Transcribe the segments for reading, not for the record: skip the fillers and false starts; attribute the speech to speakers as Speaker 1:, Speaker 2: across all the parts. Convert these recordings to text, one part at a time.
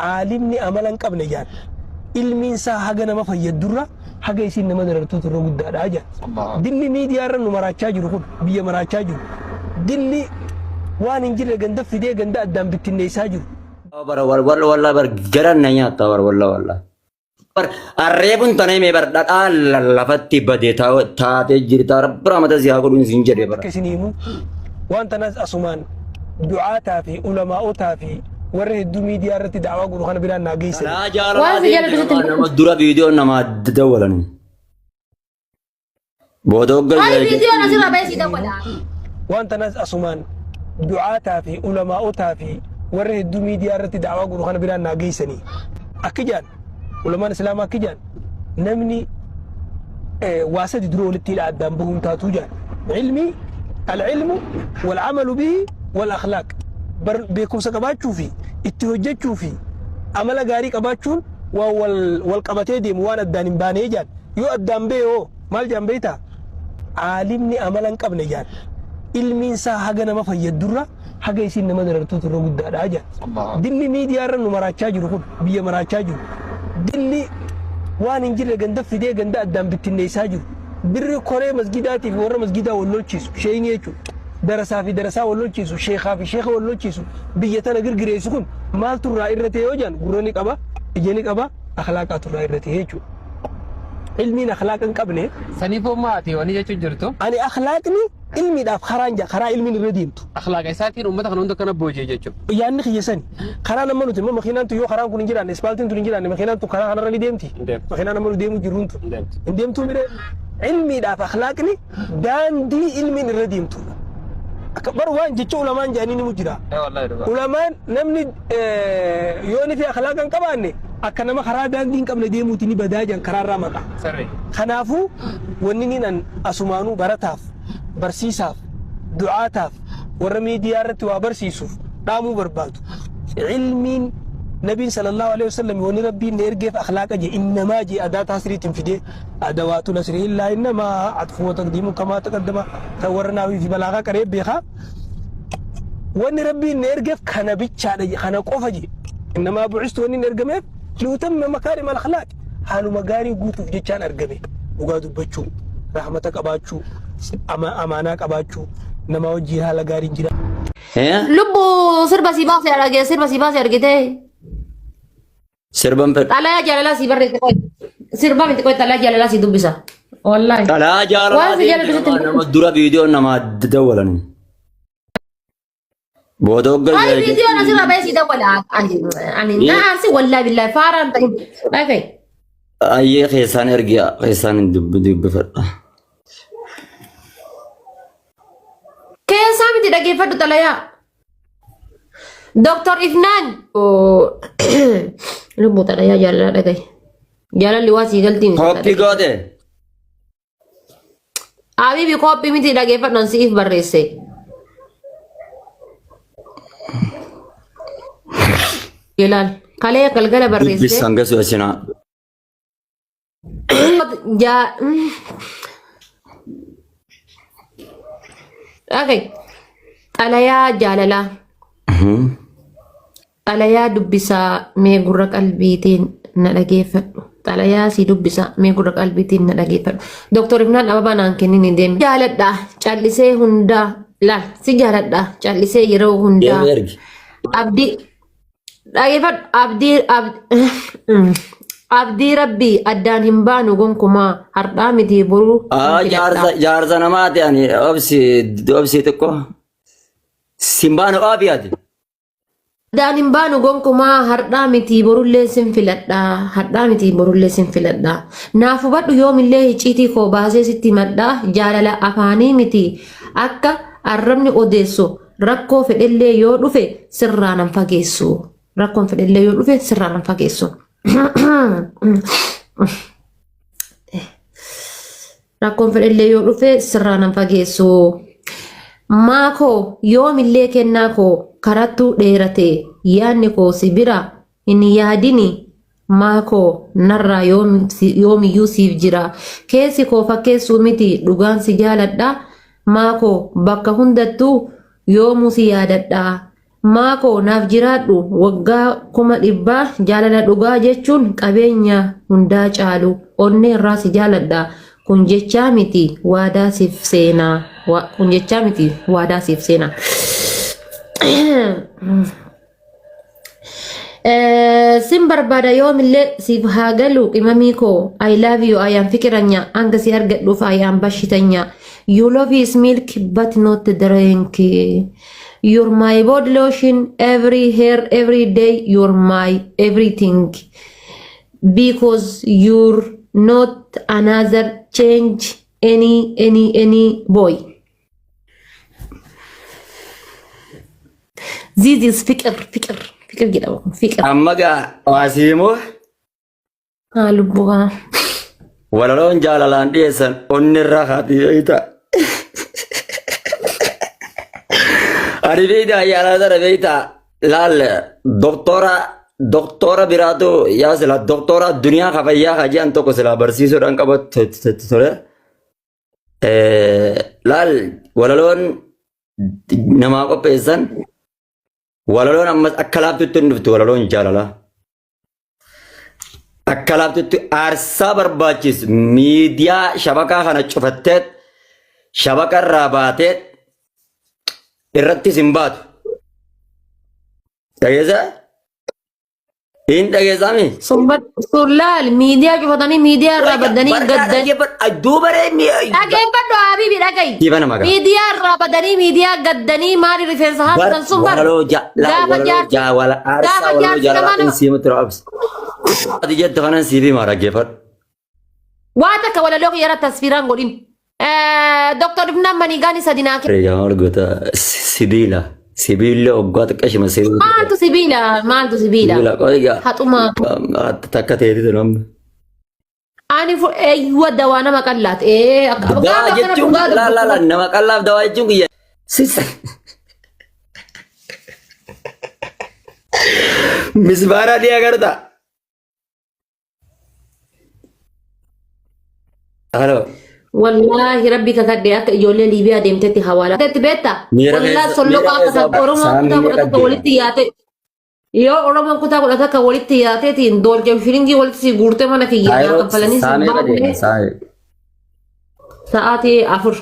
Speaker 1: Aalimni amala hin qabne jaan ilmiin isaa haga nama fayyaddurra haga isiin nama darartuutu irra guddaadha jaan. Dilli miidiyaa irra nu maraachaa jiru kun biyya maraachaa jiru. Dilli waan hin jirre ganda fidee ganda addaan bittinneessaa jiru.
Speaker 2: Bara wal wal walla bar garan na nyaata bar walla walla. Bar arreebun tana himee bar dhadhaa lafatti bade taatee jirta rabbi rahmata si haa godhuun siin jedhe bara.
Speaker 1: Akka isin himu waan tanaas asumaan du'aataa fi ulamaa'otaa fi warra hedduu miidiyaa irratti da'awaa godhu kana biraan naa geessani.
Speaker 2: Karaa jaalalaa
Speaker 3: Waan si
Speaker 2: deemte
Speaker 3: jaalatu sitti
Speaker 2: nama nama dura viidiyoo namaa dawwalan. Booda hogga
Speaker 3: Ay viidiyoon asirra ba'ee si dawwala.
Speaker 1: Waan tanaas asumaan du'aataa fi ulamaa'otaa fi warra hedduu miidiyaa irratti da'awaa godhu kana biraan naa geessanii. Akki jaan ulamaan islaamaa akki jaan namni waa sadi dura walitti hidha addaan bahuun taatuu jaan. Ilmii, al-ilmu, wal-amalu bihi, wal-akhlaaq. Bar beekumsa qabaachuu fi itti hojjechuu fi amala gaarii qabaachuun waan wal wal qabatee deemu waan addaan hin baanee jaan. Yoo addaan bahe hoo maal jaan beektaa? Aalimni amala hin qabne jaan. Ilmiin isaa haga nama fayyaddurra haga isiin nama darartuutu irra guddaadha jaan. Dilli miidiyaa irra nu maraachaa jiru kun biyya maraachaa jiru. Dilli waan hin jirre ganda fidee ganda addaan bittinneessaa jiru. Birri koree masgiidaatii fi warra masgiidaa wal lolchiisu sheeyni jechuudha. Darasaa fi darasaa wal lolchiisu, sheekaa fi sheeka wal lolchiisu, biyya tana girgireessu kun maaltu irraa irra ta'e yoo jaan gurra ni qaba, ija ni qaba, akhlaaqaatu irraa irra ta'e jechuudha. Ilmiin akhlaaqa hin qabne.
Speaker 4: Saniifuu ammaa ati wanni jechuun jirtu.
Speaker 1: Ani akhlaaqni ilmiidhaaf karaan jaa karaa ilmiin irra deemtu.
Speaker 4: Akhlaaqa isaatiin uummata kana hunda kana booji'e jechuudha.
Speaker 1: Yaanni kiyya sani. Karaan amma nuti immoo makiinaan tun yoo karaan kun hin jiraanne ispaaltiin tun hin jiraanne makiinaan tun karaa kanarra ni deemti.
Speaker 4: Hin deemtu.
Speaker 1: Makiinaan amma nu deemuu jirruun tun.
Speaker 4: Hin deemtu.
Speaker 1: Hin deemtuu miree. Ilmiidhaaf akhlaaqni daandii ilmiin irra deemtudha. Akka bar waan jecha ulamaan jedhanii ni jira.
Speaker 4: Ee wallaahi dhugaa.
Speaker 1: Ulamaan namni yoo ni fi akhlaaqa hin qabaanne akka nama karaa daandii hin qabne deemuuti ni badaa jedhan karaa irraa maqa.
Speaker 4: Sirrii.
Speaker 1: Kanaafuu wanni niin an asumaanuu barataaf, barsiisaaf, du'aataaf, warra miidiyaa irratti waa barsiisuuf dhaamuu barbaadu. Ilmiin Nabiin sallallahu alaihi wasallam wanni Rabbiin na ergeef akhlaaqa je innamaa je adaa taasiriitiin fidee adawaatu nasri illaa innamaa atfu wa taqdiimu kamaa taqaddama kan warra naawii fi balaagaa qaree beekaa. Wanni Rabbiin na ergeef kana bichaadha je kana qofa je innamaa bu'istu wanni hin ergameef liutammima makaarima al-akhlaaq haaluma gaarii guutuuf jechaan argame dhugaa dubbachuu rahmata qabaachuu amaanaa qabaachuu namaa wajjin haala gaariin jira.
Speaker 3: Lubbu sirba sii baase argee sirba sii baase argitee.
Speaker 2: Sirban fedhu.
Speaker 3: Xalayaa jaalalaa sii barreesse qoy. Sirba miti qoy xalayaa jaalalaa sii dubbisa. Wallaahi.
Speaker 2: Xalayaa jaalalaa
Speaker 3: Waan si
Speaker 2: deemte
Speaker 3: jaalatu sitti
Speaker 2: nama nama dura viidiyoo namaa dawwalan. Booda hogga
Speaker 3: Ay viidiyoon asirra ba'ee sii dawwala. Ani ani na aarsi wallaahi billaahi faaraan ta'in. Dhaga'i.
Speaker 2: Ayyee keessaan ergiya keessaan hin dubbifadha.
Speaker 3: Keessaa miti dhageeffadhu xalayaa. Doktor Ifnaan. Lubbuu xalayaa jaalalaa dhaga'i. Jaalalli waa sii galtii miti.
Speaker 2: Koppii goote.
Speaker 3: Habibi kooppii miti dhageeffadhu an si'iif barreesse. Ilaal kalee galgala barreesse.
Speaker 2: Dubbisaan gasuu asinaa.
Speaker 3: Ja. Okay. Xalayaa jaalalaa. Xalayaa dubbisaa mee gurra qalbiitiin na dhageeffadhu. Xalayaa si dubbisaa mee gurra qalbiitiin na dhageeffadhu. Doktor Ifnaan Ababaa naan kennin hin deemne. Jaaladha callisee hundaa laal si jaaladha callisee yeroo hundaa.
Speaker 2: Deemee ergi.
Speaker 3: Abdii dhageeffadhu abdii abdii rabbii addaan hin baanu gonkumaa har'aa miti boruu hin
Speaker 2: Aa
Speaker 3: filadha.
Speaker 2: jaarsa jaarsa namaati ani obsi obsi xiqqoo. Simbaanu aafi ati.
Speaker 3: Addaan hin baanu gonkumaa hardhaa miti borullee sin filadha hardhaa miti borullee sin filadha naaf hubadhu yoomillee hicciitii koo baasee sitti himadha jaalala afaanii miti akka arrabni odeessu rakkoo fedhellee yoo dhufe sirraa nan fageessu rakkoon fedhellee yoo dhufe sirraa nan fageessu. Rakkoon fedhellee yoo dhufe sirraa nan fageessu. Maa koo yoomillee kennaa koo karattu dheerate yaadni koo si bira hin yaadini maa koo narraa yoomiyyuu siif jira keessi koo fakkeessuu miti dhugaan si jaaladha maa koo bakka hundattuu yoomuu si yaadadha. Maakoo naaf jiraadhu waggaa 100,000 jaalala dhugaa jechuun qabeenya hundaa caalu onnee irraa si jaaladha kun jechaa miti waadaa siif seenaa kun jechaa miti waadaa siif seenaa. Sin barbaada yoomillee siif haa galu qimamii koo I love you I am fikiranya hanga si argadhuuf I am bashitanya you love is milk but not drink you're my body lotion every hair every day you're my everything because you're not another change any any any boy This is fiqir fiqir fiqir jedhama kun fiqir.
Speaker 2: Amma gaa waasiimoo
Speaker 3: Haa lubbuu kana.
Speaker 2: walaloon jaalalaan dhiyeessan onni irraa haati beeyta. Ani beeyta ayyaana sana beeyta laal doktora doktora biraatu yaa sila doktora duniyaa kafayyaa kaji'an tokko sila barsiisuudhaan qabatu ture. Laal walaloon namaa qopheessan walaloon ammas akka laaftutti hin dhuftu walaloon jaalalaa. Akka laaftutti aarsaa barbaachisu miidiyaa shabakaa kana cufattee shabaka irraa baatee irrattis hin baatu. Dhageessaa? Hin dhageessaami?
Speaker 3: Sun laal miidiyaa cufatanii miidiyaa irraa baddanii gaddan.
Speaker 2: Duuba ree
Speaker 3: Dhageeffadhu Habiibi dhaga'i.
Speaker 2: Dhiiba nama gaa.
Speaker 3: Miidiyaa irraa badanii miidiyaa gaddanii maali rifeensa
Speaker 2: Bar
Speaker 3: haasatan sun bar.
Speaker 2: walaloo ja la
Speaker 3: Gaafa
Speaker 2: walaloo
Speaker 3: jaarsi
Speaker 2: ja wala aarsaa
Speaker 3: gaafa
Speaker 2: walaloo
Speaker 3: jaarsi
Speaker 2: jaalala
Speaker 3: namaa nama
Speaker 2: siima tura abs. Ati jettu kanan siif hima dhaggeeffadhu.
Speaker 3: Waa takka walaloo kiyya irratti tasfiiraan godhin. Doktor Ifnaan Maniigaan sadi naa kenna.
Speaker 2: Yaa maal goota sibiila sibiilli hoggaa xiqqashima sibiila.
Speaker 3: Maaltu sibiila? Maaltu sibiila?
Speaker 2: Sibiila qoyga
Speaker 3: Haxumaa.
Speaker 2: takka ta'eeti tun amma.
Speaker 3: Ani eeyyuu dawaa nama qallaat. Ee akka
Speaker 2: Dawaa
Speaker 3: gaafa kana
Speaker 2: jechuun
Speaker 3: dhugaa
Speaker 2: laa laa laa
Speaker 3: dubbatu.
Speaker 2: nama qallaaf dawaa jechuun kiyya. Sisa. Misbaara ni agarta. Halo.
Speaker 3: Wallaahi rabbi kakadhe akka ijoollee Liibiyaa deemtetti hawaalaa. Tetti beektaa?
Speaker 2: Miira
Speaker 3: Wallaahi
Speaker 2: keessa
Speaker 3: solloqa
Speaker 2: miira
Speaker 3: akka
Speaker 2: keessa
Speaker 3: kan Oromoon
Speaker 2: saamni
Speaker 3: kutaa
Speaker 2: meeqa
Speaker 3: 11
Speaker 2: deema?
Speaker 3: walitti yaate yoo Oromoon kutaa 11 walitti yaateetiin doolchee shiringii walitti si guurtee mana kiyya naa
Speaker 2: Kaayiroo
Speaker 3: kaffalanii
Speaker 2: saa
Speaker 3: sin
Speaker 2: meeqa deema?
Speaker 3: baafne
Speaker 2: Saa meeqa?
Speaker 3: sa'aatii 4.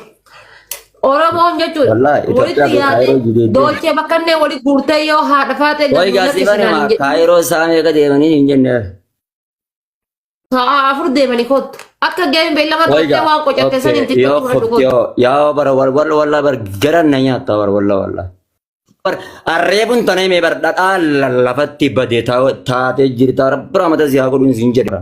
Speaker 3: Oromoon jechuudha
Speaker 2: Wallaahi Itoophiyaa
Speaker 3: walitti
Speaker 2: fi
Speaker 3: yaate
Speaker 2: Kaayiroo jideeddee.
Speaker 3: doolchee bakkannee walitti guurtee yoo haadha faatee
Speaker 2: Wayi
Speaker 3: gad
Speaker 2: gaasii
Speaker 3: lakkisi naan
Speaker 2: banama
Speaker 3: hin jedhu.
Speaker 2: Kaayiroo saa meeqa deemanii hin jenne.
Speaker 3: Sa'a 4 deemanii kottu. Akka geemi beellama
Speaker 2: Wayi
Speaker 3: qabattee
Speaker 2: gaa
Speaker 3: waan qocatte
Speaker 2: okay
Speaker 3: saniin
Speaker 2: yoo
Speaker 3: xiqqoo fudhadhu
Speaker 2: kofti
Speaker 3: kottu.
Speaker 2: yoo yaa bara wal wal walla bar garan na nyaatta bar walla walla. Bar arreebun tana himee bar dhadhaa lafatti bade taatee jirta rabbi rahmata si haa godhuun siin jedhe.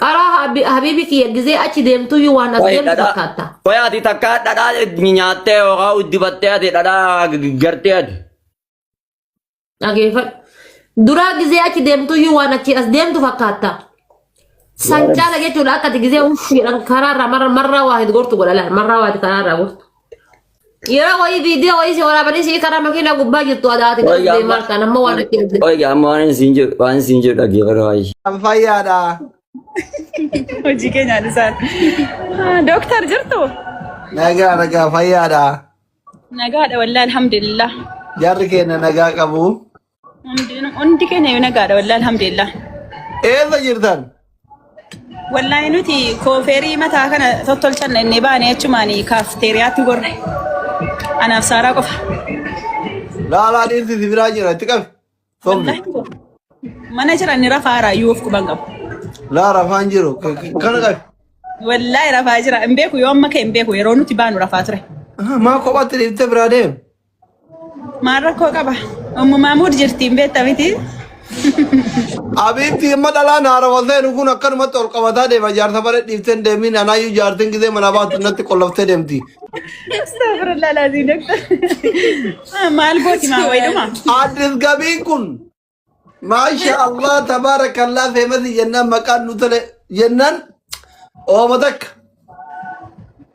Speaker 3: Qaraa habiibi kiyya gizee achi deemtuyyuu waan as
Speaker 2: Wayi
Speaker 3: deemtu
Speaker 2: dhadhaa
Speaker 3: fakkaata.
Speaker 2: wayi ati takka dhadhaa nyaattee yookaan uddifattee ati dhadhaa gartee ati.
Speaker 3: Dhageeffadhu. Duraa gizee achi deemtuyyuu waan achi as deemtu fakkaatta. San caala jechuudha akka ati gizee uff jedhan karaarraa marra marraa waa itti gortu godha laal marraa waa itti karaarraa gortu. Yeroo wayii viidiyoo wayii si waraabanii si karaa makiinaa gubbaa jirtu adaati
Speaker 2: Wayi
Speaker 3: kan
Speaker 2: amma
Speaker 3: deemaa kan amma waan achi as deemtu.
Speaker 2: wayi amma waan siin jedhu dhaggeeffadhu wayi.
Speaker 5: Kan fayyaadha.
Speaker 6: Hojii keenyaan isaan. Dooktar jirtu?
Speaker 5: Nagaa nagaa fayyaadha.
Speaker 6: Nagaadha wallahi alhamdulillah.
Speaker 5: Jarri keenya nagaa qabu.
Speaker 6: Hundi keenya iyyuu nagaadha wallahi alhamdulillah.
Speaker 5: Eessa jirtan?
Speaker 6: Wallahi nuti koofeerii mataa kana tottolchanna inni baane achumaan kaafteeriyaatti gorre. Anaaf Saaraa qofa.
Speaker 5: Laalaa dhiirsi si biraa jira itti qabi. Sobni.
Speaker 6: Wallahi mana jira inni rafaa iyyuu of quban qabu.
Speaker 5: Laa rafaan jiru. Kana qabi.
Speaker 6: Wallahi rafaa jira. Hin beeku yoo amma ka'e hin beeku yeroo nuti baanu rafaa ture.
Speaker 5: Maa kophaatti dhiiftee biraa deem?
Speaker 6: Maal rakkoo qaba? Ummu Maamuud jirti hin beekta miti?
Speaker 5: Abiibti amma dhalaan haarawa seenu kun akkanumatti ol qabataa deema jaarsa bare dhiiftee hin deemin anaayyuu jaartiin gisee manaa baatu natti qollaftee deemti.
Speaker 6: Astagfirullah laazim doktor. Maal gooti maa wayidhuma?
Speaker 5: Addis gabiin kun maasha Allah tabaarakallah feemasi jennaan maqaan nu tole jennaan ooma takka.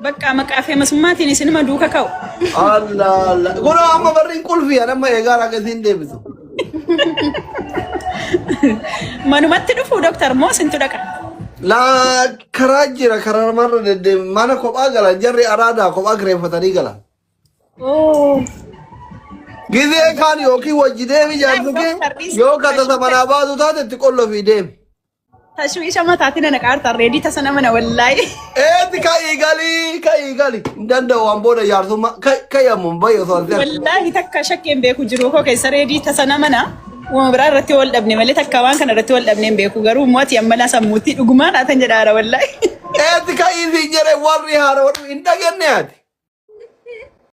Speaker 6: Bakka maqaa feemasummaatiin isinuma duuka ka'u.
Speaker 5: Allah Allah. Kun amma barriin qulfii an amma eegaa akka isiin deebisu.
Speaker 6: Manumatti dhufu doktar moo isintu dhaqa?
Speaker 5: Laa karaa jira karaa namarra deddeemu mana kophaa galan jarri araadaa kophaa kireeffatanii galan.
Speaker 6: Oh.
Speaker 5: Gizee kaan yookiin wajji deemi jaarsi kee yoo katasa manaa baatu taate itti qollofii deemi.
Speaker 6: Tashwiisha mataatiin ana qaartaan reedii tasa nama na wallaahi.
Speaker 5: Eeti ka'ii galii ka'ii gali hin danda'u waan booda jaarsummaa ka'i ammoo hin bayi osoo asii argu.
Speaker 6: Wallaahi takka shakkeen beeku jiru koo keessa reedii tasa nama na uuma biraa irratti wal dhabne malee takka waan kana irratti wal dhabne hin beeku garuu immoo ati amma laa sammuutti dhugumaan haatan jedhaara wallaahi.
Speaker 5: Eeti ka'ii siin jedhe warri haara warri hin dhagenne ati.